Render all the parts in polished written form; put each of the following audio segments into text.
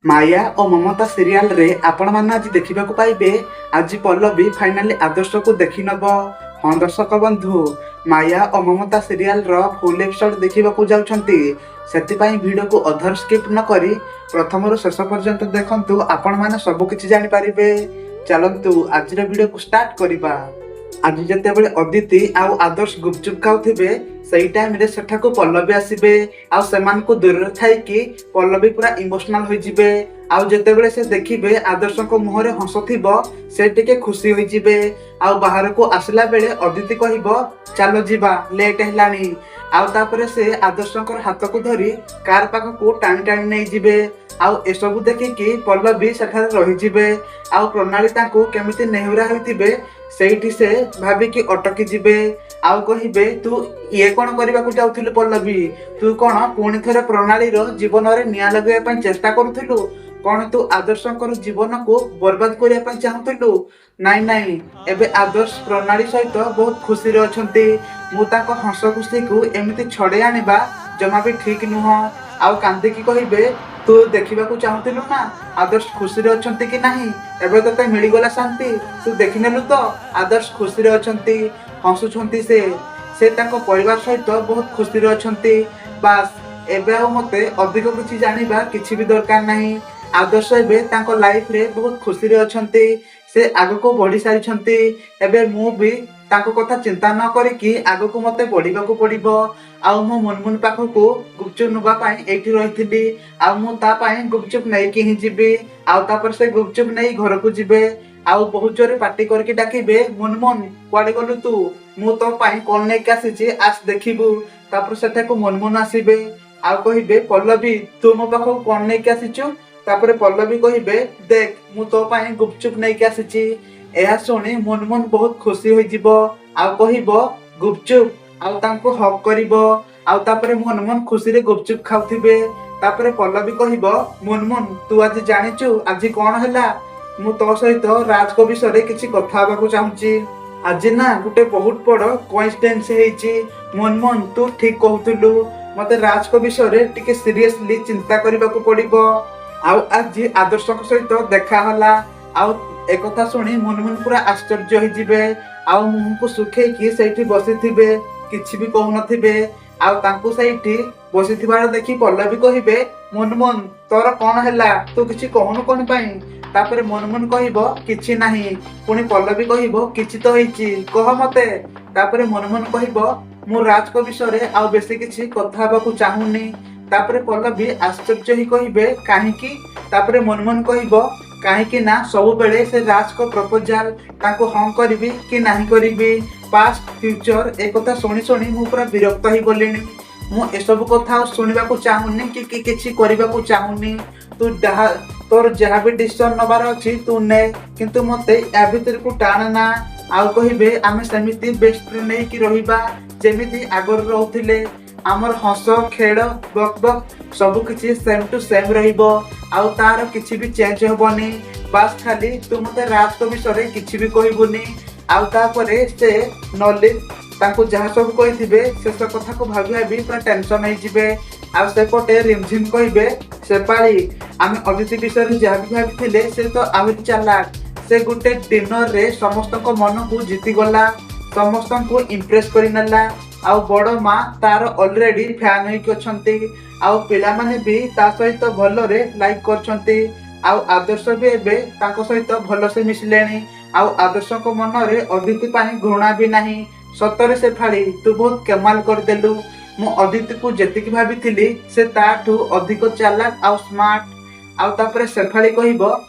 ମାୟା ଓ ମମତା ସିରିଆଲରେ ଆପଣମାନେ ଆଜି ଦେଖିବାକୁ ପାଇବେ, ଆଜି ପଲ୍ଲବୀ ଫାଇନାଲି ଆଦର୍ଶକୁ ଦେଖିନବ। ହଁ ଦର୍ଶକ ବନ୍ଧୁ, ମାୟା ଓ ମମତା ସିରିଆଲର ଫୁଲ୍ ଏପିସୋଡ ଦେଖିବାକୁ ଯାଉଛନ୍ତି, ସେଥିପାଇଁ ଭିଡ଼ିଓକୁ ଅଧାରୁ ସ୍କିପ୍ ନ କରି ପ୍ରଥମରୁ ଶେଷ ପର୍ଯ୍ୟନ୍ତ ଦେଖନ୍ତୁ, ଆପଣମାନେ ସବୁ କିଛି ଜାଣିପାରିବେ। ଚାଲନ୍ତୁ, ଆଜିର ଭିଡ଼ିଓକୁ ଷ୍ଟାର୍ଟ କରିବା। ଆଜି ଯେତେବେଳେ ଅଦିତି ଆଉ ଆଦର୍ଶ ଗୁପଚୁପ ଖାଉଥିବେ, ସେଇ ଟାଇମରେ ସେଠାକୁ ପଲ୍ଲବୀ ଆସିବେ। ଆଉ ସେମାନଙ୍କୁ ଦୂରରେ ଥାଇକି ପଲ୍ଲବୀ ପୁରା ଇମୋସନାଲ ହୋଇଯିବେ। ଆଉ ଯେତେବେଳେ ସେ ଦେଖିବେ ଆଦର୍ଶଙ୍କ ମୁହଁରେ ହସ ଥିବ, ସେ ଟିକେ ଖୁସି ହୋଇଯିବେ। ଆଉ ବାହାରକୁ ଆସିଲା ବେଳେ ଅଦିତି କହିବ, "ଚାଲ ଯିବା, ଲେଟ୍ ହେଲାଣି।" ଆଉ ତାପରେ ସେ ଆଦର୍ଶଙ୍କର ହାତକୁ ଧରି କାର ପାଖକୁ ଟାଣି ଟାଣି ନେଇଯିବେ। ଆଉ ଏସବୁ ଦେଖିକି ପଲ୍ଲବୀ ସେଠାରେ ରହିଯିବେ। ଆଉ ପ୍ରଣାଳୀ ତାଙ୍କୁ କେମିତି ନେହୁରା ହୋଇଥିବେ, ସେଇଠି ସେ ଭାବିକି ଅଟକି ଯିବେ। ଆଉ କହିବେ, "ତୁ ଇଏ କଣ କରିବାକୁ ଯାଉଥିଲୁ ପଲ୍ଲବୀ? ତୁ କଣ ପୁଣି ଥରେ ପ୍ରଣାଳୀର ଜୀବନରେ ନିଆଁ ଲଗାଇବା ପାଇଁ ଚେଷ୍ଟା କରୁଥିଲୁ? କଣ ତୁ ଆଦର୍ଶଙ୍କର ଜୀବନକୁ ବର୍ବାଦ କରିବା ପାଇଁ ଚାହୁଁଥିଲୁ? ନାଇଁ ନାଇଁ, ଏବେ ଆଦର୍ଶ ପ୍ରଣାଳୀ ସହିତ ବହୁତ ଖୁସିରେ ଅଛନ୍ତି। ମୁଁ ତାଙ୍କ ହସ ଖୁସିକୁ ଏମିତି ଛଡେଇ ଆଣିବା ଜମା ବି ଠିକ ନୁହଁ।" ଆଉ କାନ୍ଦିକି କହିବେ, "ତୁ ଦେଖିବାକୁ ଚାହୁଁଥିଲୁ ନା ଆଦର୍ଶ ଖୁସିରେ ଅଛନ୍ତି କି ନାହିଁ? ଏବେ ତତେ ମିଳିଗଲା ଶାନ୍ତି। ତୁ ଦେଖିନେଲୁ ତ, ଆଦର୍ଶ ଖୁସିରେ ଅଛନ୍ତି, ହସୁଛନ୍ତି। ସେ ତାଙ୍କ ପରିବାର ସହିତ ବହୁତ ଖୁସିରେ ଅଛନ୍ତି। ବାସ୍, ଏବେ ଆଉ ମତେ ଅଧିକ କିଛି ଜାଣିବା କିଛି ବି ଦରକାର ନାହିଁ। ଆଦର୍ଶ ଏବେ ତାଙ୍କ ଲାଇଫରେ ବହୁତ ଖୁସିରେ ଅଛନ୍ତି। ସେ ଆଗକୁ ବଢି ସାରିଛନ୍ତି। ଏବେ ମୁଁ ବି ତାଙ୍କ କଥା ଚିନ୍ତା ନ କରିକି ଆଗକୁ ମତେ ବଢିବାକୁ ପଡିବ। ଆଉ ମୁଁ ମୁନମୁନ ପାଖକୁ ଗୁପଚୁପ ନେବା ପାଇଁ ଏଇଠି ରହିଥିଲି, ଆଉ ମୁଁ ତା ପାଇଁ ଗୁପଚୁପ ନେଇକି ହିଁ ଯିବି।" ଆଉ ତାପରେ ସେ ଗୁପଚୁପ ନେଇ ଘରକୁ ଯିବେ। ଆଉ ବହୁତ ଜୋରେ ପାଟି କରିକି ଡାକିବେ, "ମୁନମୁନ, କୁଆଡେ ଗଲୁ ତୁ? ମୁଁ ତୋ ପାଇଁ କଣ ନେଇକି ଆସିଛି, ଆସ ଦେଖିବୁ।" ତାପରେ ସେଠାକୁ ମୁନମୁନ ଆସିବେ ଆଉ କହିବେ, "ପଲ୍ଲବୀ, ତୁ ମୋ ପାଖକୁ କଣ ନେଇକି ଆସିଛୁ?" ତାପରେ ପଲ୍ଲବୀ କହିବେ, "ଦେଖ, ମୁଁ ତୋ ପାଇଁ ଗୁପଚୁପ ନେଇକି ଆସିଛି।" ଏହା ଶୁଣି ମୁନମୁନ ବହୁତ ଖୁସି ହୋଇଯିବ ଆଉ କହିବ, "ଗୁପଚୁପ?" ଆଉ ତାଙ୍କୁ ହଗ୍ କରିବ। ଆଉ ତାପରେ ମୁନମୁନ ଖୁସିରେ ଗୁପଚୁପ ଖାଉଥିବେ। ତାପରେ ପଲ୍ଲବୀ କହିବ, "ମୁନମୁନ, ତୁ ଆଜି ଜାଣିଛୁ ଆଜି କଣ ହେଲା? ମୁଁ ତୋ ସହିତ ରାଜଙ୍କ ବିଷୟରେ କିଛି କଥା ହେବାକୁ ଚାହୁଁଛି। ଆଜି ନା ଗୋଟେ ବହୁତ ବଡ କୋଇନ୍ସିଡେନ୍ସ ହେଇଛି। ମୁନମୁନ, ତୁ ଠିକ କହୁଥିଲୁ, ମତେ ରାଜଙ୍କ ବିଷୟରେ ଟିକେ ସିରିୟସଲି ଚିନ୍ତା କରିବାକୁ ପଡିବ। ଆଉ ଆଜି ଆଦର୍ଶଙ୍କ ସହିତ ଦେଖା ହେଲା।" ଆଉ ଏକଥା ଶୁଣି ମୁନମୁନ ପୁରା ଆଶ୍ଚର୍ଯ୍ୟ ହେଇଯିବେ। ଆଉ ମୁହଁକୁ ଶୁଖେଇକି ସେଇଠି ବସିଥିବେ, କିଛି ବି କହୁନଥିବେ। ଆଉ ତାଙ୍କୁ ସେଇଠି ବସିଥିବାର ଦେଖି ପଲ୍ଲବୀ କହିବେ, "ମୁନମୁନ, ତୋର କଣ ହେଲା? ତୁ କିଛି କହୁନୁ କଣ ପାଇଁ?" ତାପରେ ମୁନମୁନ କହିବ, "କିଛି ନାହିଁ।" ପୁଣି ପଲ୍ଲବୀ କହିବ, "କିଛି ତ ହେଇଛି, କହ ମତେ।" ତାପରେ ମୁନମୁନ କହିବ, "ମୁଁ ରାଜଙ୍କ ବିଷୟରେ ଆଉ ବେଶୀ କିଛି କଥା ହେବାକୁ ଚାହୁଁନି।" ତାପରେ ପଲ୍ଲବୀ ଆଶ୍ଚର୍ଯ୍ୟ ହେଇ କହିବେ, "କାହିଁକି?" ତାପରେ ମୁନମୁନ କହିବ, "କାହିଁକି ନା ସବୁବେଳେ ସେ ରାଜଙ୍କ ପ୍ରପୋଜାଲ, ତାଙ୍କୁ ହଁ କରିବି କି ନାହିଁ କରିବି, ପାଷ୍ଟ, ଫ୍ୟୁଚର, ଏ କଥା ଶୁଣି ଶୁଣି ମୁଁ ପୁରା ବିରକ୍ତ ହେଇଗଲିଣି। ମୁଁ ଏସବୁ କଥା ଆଉ ଶୁଣିବାକୁ ଚାହୁଁନି କି କିଛି କରିବାକୁ ଚାହୁଁନି। ତୁ ଯାହା, ତୋର ଯାହା ବି ଡିସିସନ ନେବାର ଅଛି ତୁ ନେ, କିନ୍ତୁ ମତେ ୟା ଭିତରକୁ ଟାଣ ନା।" ଆଉ କହିବେ, "ଆମେ ସେମିତି ବେଷ୍ଟ ଫ୍ରେଣ୍ଡ ହେଇକି ରହିବା, ଯେମିତି ଆଗରୁ ରହୁଥିଲେ। ଆମର ହସ ଖେଳ ବକ୍ ବକ୍ ସବୁ କିଛି ସେମ୍ ଟୁ ସେମ୍ ରହିବ, ଆଉ ତାର କିଛି ବି ଚେଞ୍ଜ ହବନି। ବାସ୍, ଖାଲି ତୁ ମତେ ରାଜଙ୍କ ବିଷୟରେ କିଛି ବି କହିବୁନି।" ଆଉ ତାପରେ ସେ ନଲିନ ତାଙ୍କୁ ଯାହା ସବୁ କହିଥିବେ, ଶେଷ କଥାକୁ ଭାବି ଭାବି ପୁରା ଟେନସନ ହେଇଯିବେ। ଆଉ ସେପଟେ ରିମଝିମ କହିବେ, "ଶେଫାଳି, ଆମେ ଅଦିତି ବିଷୟରେ ଯାହା ବି ଭାବିଥିଲେ, ସେ ତ ଆହୁରି ଚାଲାକ। ସେ ଗୋଟେ ଡିନରରେ ସମସ୍ତଙ୍କ ମନକୁ ଜିତିଗଲା, ସମସ୍ତଙ୍କୁ ଇମ୍ପ୍ରେସ କରିନେଲା। ଆଉ ବଡ ମା ତାର ଅଲରେଡି ଫ୍ୟାନ ହେଇକି ଅଛନ୍ତି। ଆଉ ପିଲାମାନେ ବି ତା ସହିତ ଭଲରେ ଲାଇକ୍ କରୁଛନ୍ତି। ଆଉ ଆଦର୍ଶ ବି ଏବେ ତାଙ୍କ ସହିତ ଭଲସେ ମିଶିଲେଣି। ଆଉ ଆଦର୍ଶଙ୍କ ମନରେ ଅଦିତି ପାଇଁ ଘୃଣା ବି ନାହିଁ। ସତରେ ଶେଫାଳି, ତୁ ବହୁତ କମାଲ କରିଦେଲୁ। ମୁଁ ଅଦିତିକୁ ଯେତିକି ଭାବିଥିଲି, ସେ ତାଠୁ ଅଧିକ ଚାଲାକ ଆଉ ସ୍ମାର୍ଟ।" ଆଉ ତାପରେ ଶେଫାଳି କହିବ,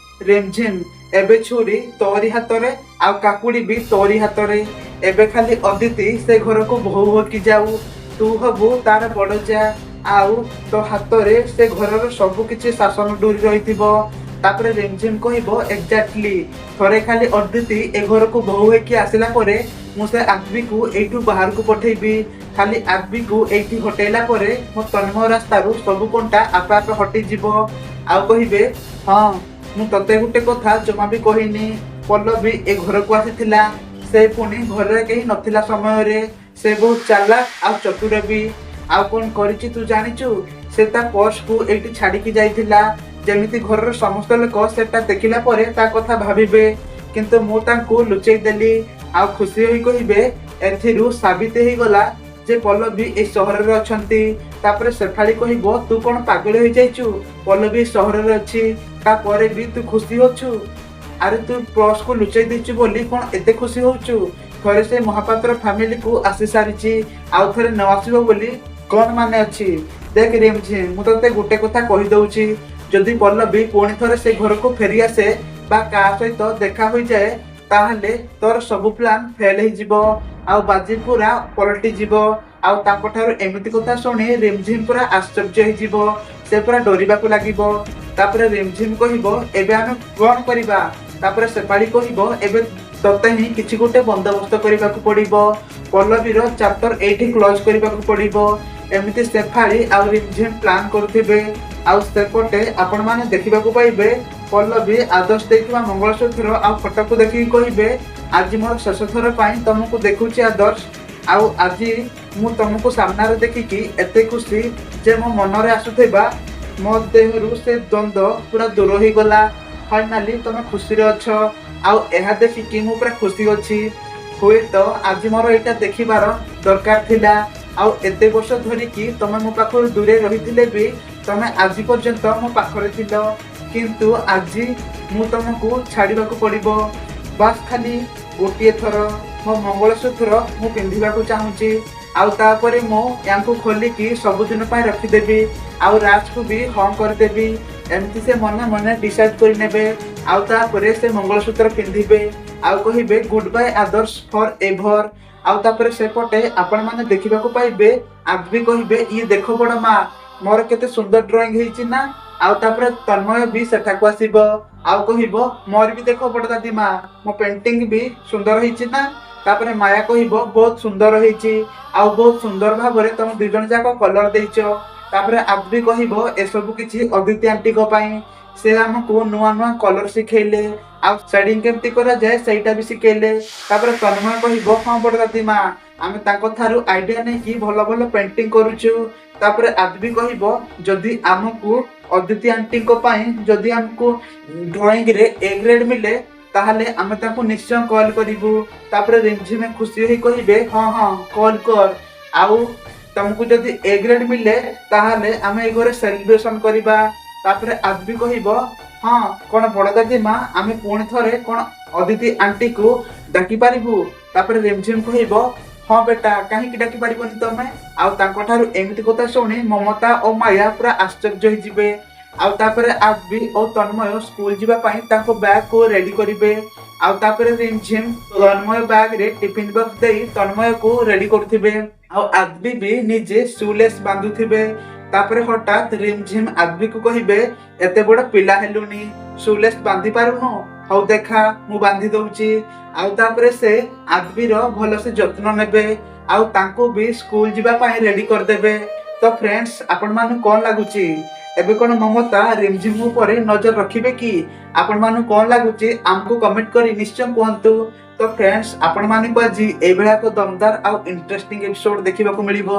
"ରିମଝିମ, ଏବେ ଛୁରୀ ତୋରି ହାତରେ ଆଉ କାକୁଡି ବି ତୋରି ହାତରେ। ଏବେ ଖାଲି ଅଦିତି ସେ ଘରକୁ ବୋହୂ ହୋଇକି ଯାଉ। ତୁ ହବୁ ତାର ବଡ ଯା, ଆଉ ତୋ ହାତରେ ସେ ଘରର ସବୁ କିଛି ଶାସନ ଡୋରି ରହିଥିବ।" ତାପରେ ରିମଝିମ କହିବ, "ଏକ୍ଜାକ୍ଟଲି। ଥରେ ଖାଲି ଅଦିତି ଏ ଘରକୁ ବୋହୂ ହେଇକି ଆସିଲା ପରେ ମୁଁ ସେ ଆଗ୍ବିକୁ ଏଇଠୁ ବାହାରକୁ ପଠେଇବି। ଖାଲି ଆଗ୍ବିକୁ ଏଇଠି ହଟେଇଲା ପରେ ମୋ ତନ୍ମୟ ରାସ୍ତାରୁ ସବୁ କଣ୍ଟା ଆପେ ଆପେ ହଟିଯିବ।" ଆଉ କହିବେ, "ହଁ, ମୁଁ ତତେ ଗୋଟେ କଥା ଜମା ବି କହିନି। ପଲ୍ଲବୀ ଏ ଘରକୁ ଆସିଥିଲା, ସେ ପୁଣି ଘରେ କେହି ନଥିଲା ସମୟରେ। ସେ ବହୁତ ଚାଲାକ ଆଉ ଚତୁର ବି। ଆଉ କଣ କରିଛି ତୁ ଜାଣିଛୁ? ସେ ତା ପର୍ସକୁ ଏଇଠି ଛାଡିକି ଯାଇଥିଲା। ଯେମିତି ଘରର ସମସ୍ତ ଲୋକ ସେଟା ଦେଖିଲା ପରେ ତା କଥା ଭାବିବେ, କିନ୍ତୁ ମୁଁ ତାଙ୍କୁ ଲୁଚେଇ ଦେଲି। ଆଉ ଖୁସି ହୋଇ କହିବେ, ଏଥିରୁ ସାବିତ ହେଇଗଲା ଯେ ପଲ୍ଲବୀ ଏଇ ସହରରେ ଅଛନ୍ତି। ତାପରେ ଶେଫାଳି କହିବ, ତୁ କଣ ପାଗଳ ହେଇଯାଇଛୁ? ପଲ୍ଲବୀ ସହରରେ ଅଛି, ତାପରେ ବି ତୁ ଖୁସି ଅଛୁ? ଆରେ, ତୁ ପର୍ସକୁ ଲୁଚେଇ ଦେଇଛୁ ବୋଲି କଣ ଏତେ ଖୁସି ହଉଛୁ? ଥରେ ସେ ମହାପାତ୍ର ଫ୍ୟାମିଲିକୁ ଆସି ସାରିଛି, ଆଉ ଥରେ ନ ଆସିବ ବୋଲି କଣ ମାନେ ଅଛି? ଦେଖ ରିମଝିମ, ମୁଁ ତତେ ଗୋଟେ କଥା କହିଦଉଛି, ଯଦି ପଲ୍ଲବୀ ପୁଣି ଥରେ ସେ ଘରକୁ ଫେରି ଆସେ ବା କାହା ସହିତ ଦେଖା ହୋଇଯାଏ, ତାହେଲେ ତୋର ସବୁ ପ୍ଲାନ୍ ଫେଲ୍ ହେଇଯିବ ଆଉ ବାଜି ପୁରା ପଲଟି ଯିବ। ଆଉ ତାଙ୍କଠାରୁ ଏମିତି କଥା ଶୁଣି ରିମଝିମ ପୁରା ଆଶ୍ଚର୍ଯ୍ୟ ହେଇଯିବ, ସେ ପୁରା ଡରିବାକୁ ଲାଗିବ। ତାପରେ ରିମଝିମ କହିବ, ଏବେ ଆମେ କଣ କରିବା? ତାପରେ ଶେଫାଳି କହିବ, ଏବେ ତତେ ହିଁ କିଛି ଗୋଟେ ବନ୍ଦୋବସ୍ତ କରିବାକୁ ପଡିବ, ପଲ୍ଲବୀର ଚାପ୍ଟର ଏଇଠି କ୍ଲୋଜ କରିବାକୁ ପଡିବ। ଏମିତି ଶେଫାଳି ଆଉ ରିମଝିମ ପ୍ଲାନ୍ କରୁଥିବେ। ଆଉ ସେପଟେ ଆପଣମାନେ ଦେଖିବାକୁ ପାଇବେ, ପଲ୍ଲବୀ ଆଦର୍ଶ ଦେଇଥିବା ମଙ୍ଗଳସୂତ୍ର ଆଉ ଫଟୋକୁ ଦେଖିକି କହିବେ, ଆଜି ମୋର ଶେଷ ଥର ପାଇଁ ତମକୁ ଦେଖୁଛି ଆଦର୍ଶ, ଆଉ ଆଜି ମୁଁ ତମକୁ ସାମ୍ନାରେ ଦେଖିକି ଏତେ ଖୁସି ଯେ ମୋ ମନରେ ଆସୁଥିବା ମୋ ଦେହରୁ ସେ ଦ୍ୱନ୍ଦ୍ୱ ପୁରା ଦୂର ହେଇଗଲା। ଫାଇନାଲି ତମେ ଖୁସିରେ ଅଛ ଆଉ ଏହା ଦେଖିକି ମୁଁ ପୁରା ଖୁସି ଅଛି। ହୁଏତ ଆଜି ମୋର ଏଇଟା ଦେଖିବାର ଦରକାର ଥିଲା। ଆଉ ଏତେ ବର୍ଷ ଧରିକି ତମେ ମୋ ପାଖରୁ ଦୂରେ ରହିଥିଲେ ବି ତମେ ଆଜି ପର୍ଯ୍ୟନ୍ତ ମୋ ପାଖରେ ଥିଲ, କିନ୍ତୁ ଆଜି ମୁଁ ତମକୁ ଛାଡ଼ିବାକୁ ପଡ଼ିବ। ବାସ୍ ଖାଲି ଗୋଟିଏ ଥର ମୋ ମଙ୍ଗଳସୂତ୍ର ମୁଁ ପିନ୍ଧିବାକୁ ଚାହୁଁଛି, ଆଉ ତାପରେ ମୁଁ ୟାଙ୍କୁ ଖୋଲିକି ସବୁଦିନ ପାଇଁ ରଖିଦେବି ଆଉ ରାଜକୁ ବି ହଁ କରିଦେବି। ଏମିତି ସେ ମନେ ମନେ ଡିସାଇଡ୍ କରିନେବେ। ଆଉ ତାପରେ ସେ ମଙ୍ଗଳସୂତ୍ର ପିନ୍ଧିବେ ଆଉ କହିବେ, goodbye Adarsh forever. ଆଉ ତାପରେ ସେପଟେ ଆପଣମାନେ ଦେଖିବାକୁ ପାଇବେ, ଆଦବି କହିବେ, ଇଏ ଦେଖ ବଡ ମା, ମୋର କେତେ ସୁନ୍ଦର ଡ୍ରଇଂ ହେଇଛି ନା? ଆଉ ତାପରେ ତନ୍ମୟ ବି ସେଠାକୁ ଆସିବ ଆଉ କହିବ, ମୋର ବି ଦେଖ ବଡ ଦାଦି ମା, ମୋ ପେଣ୍ଟିଂ ବି ସୁନ୍ଦର ହେଇଛି ନା? ତାପରେ ମାୟା କହିବ, ବହୁତ ସୁନ୍ଦର ହେଇଛି ଆଉ ବହୁତ ସୁନ୍ଦର ଭାବରେ ତମେ ଦି ଜଣ ଯାକ କଲର ଦେଇଛ। ତାପରେ ଆଦବି କହିବ, ଏସବୁ କିଛି ଅଦିତି ଆଣ୍ଟିଙ୍କ ପାଇଁ, ସେ ଆମକୁ ନୂଆ ନୂଆ କଲର ଶିଖେଇଲେ ଆଉ ସେଡିଂ କେମିତି କରାଯାଏ ସେଇଟା ବି ଶିଖେଇଲେ। ତାପରେ ତନ୍ମୟ କହିବ, ହଁ ବଡ ଦାଦି ମା, ଆମେ ତାଙ୍କ ଠାରୁ ଆଇଡିଆ ନେଇକି ଭଲ ଭଲ ପେଣ୍ଟିଂ କରୁଛୁ। ତାପରେ ଆଦବି କହିବ, ଯଦି ଆମକୁ ଅଦିତି ଆଣ୍ଟିଙ୍କ ପାଇଁ ଯଦି ଆମକୁ ଡ୍ରଇଂରେ ଏ ଗ୍ରେଡ୍ ମିଳେ, ତାହେଲେ ଆମେ ତାଙ୍କୁ ନିଶ୍ଚୟ କଲ୍ କରିବୁ। ତାପରେ ରିମଝିମ ଖୁସି ହୋଇ କହିବେ, ହଁ ହଁ, କଲ୍ କର, ଆଉ ତମକୁ ଯଦି ଏ ଗ୍ରେଡ୍ ମିଳେ ତାହେଲେ ଆମେ ଏ ଘରେ ସେଲିବ୍ରେସନ କରିବା। ତାପରେ ଆଦବି କହିବ, ହଁ କଣ ବଡ ଦାଦି ମା, ଆମେ ପୁଣି ଥରେ କଣ ଅଦିତି ଆଣ୍ଟିକୁ ଡାକି ପାରିବୁ? ତାପରେ ରିମଝିମ କହିବ, ହଁ ବେଟା, କାହିଁକି ଡାକି ପାରିବନି ତମେ? ଆଉ ତାଙ୍କଠାରୁ ଏମିତି କଥା ଶୁଣି ମମତା ଓ ମାୟା ପୁରା ଆଶ୍ଚର୍ଯ୍ୟ ହେଇଯିବେ। ଆଉ ତାପରେ ଆଦବି ଓ ତନ୍ମୟ ସ୍କୁଲ ଯିବା ପାଇଁ ତାଙ୍କ ବ୍ୟାଗକୁ ରେଡି କରିବେ। ଆଉ ତାପରେ ରିମଝିମ ତନ୍ମୟ ବ୍ୟାଗରେ ଟିଫିନ ବକ୍ସ ଦେଇ ତନ୍ମୟକୁ ରେଡି କରୁଥିବେ ଆଉ ଆଦବି ବି ନିଜେ ସୁଲେସ୍ ବାନ୍ଧୁଥିବେ। ତାପରେ ହଠାତ୍ ରିମଝିମ ଆଦବିକୁ କହିବେ, ଏତେ ବଡ ପିଲା ହେଲୁଣି, ସୁଲେସ୍ ବାନ୍ଧି ପାରୁନୁ? ହଉ ଦେଖା, ମୁଁ ବାନ୍ଧି ଦଉଛି। ଆଉ ତାପରେ ସେ ଆଦବିର ଭଲସେ ଯତ୍ନ ନେବେ ଆଉ ତାଙ୍କୁ ବି ସ୍କୁଲ ଯିବା ପାଇଁ ରେଡି କରିଦେବେ। ତ ଫ୍ରେଣ୍ଡସ୍, ଆପଣମାନଙ୍କୁ କଣ ଲାଗୁଛି? ଏବେ କଣ ମମତା ରିମଝିମ ଉପରେ ନଜର ରଖିବେ କି? ଆପଣମାନଙ୍କୁ କଣ ଲାଗୁଛି, ଆମକୁ କମେଣ୍ଟ କରି ନିଶ୍ଚୟ କୁହନ୍ତୁ। ତ ଫ୍ରେଣ୍ଡସ୍, ଆପଣମାନଙ୍କୁ ଆଜି ଏଇଭଳିଆ ଏକ ଦମଦାର ଆଉ ଇଣ୍ଟରେଷ୍ଟିଂ ଏପିସୋଡ ଦେଖିବାକୁ ମିଳିବ।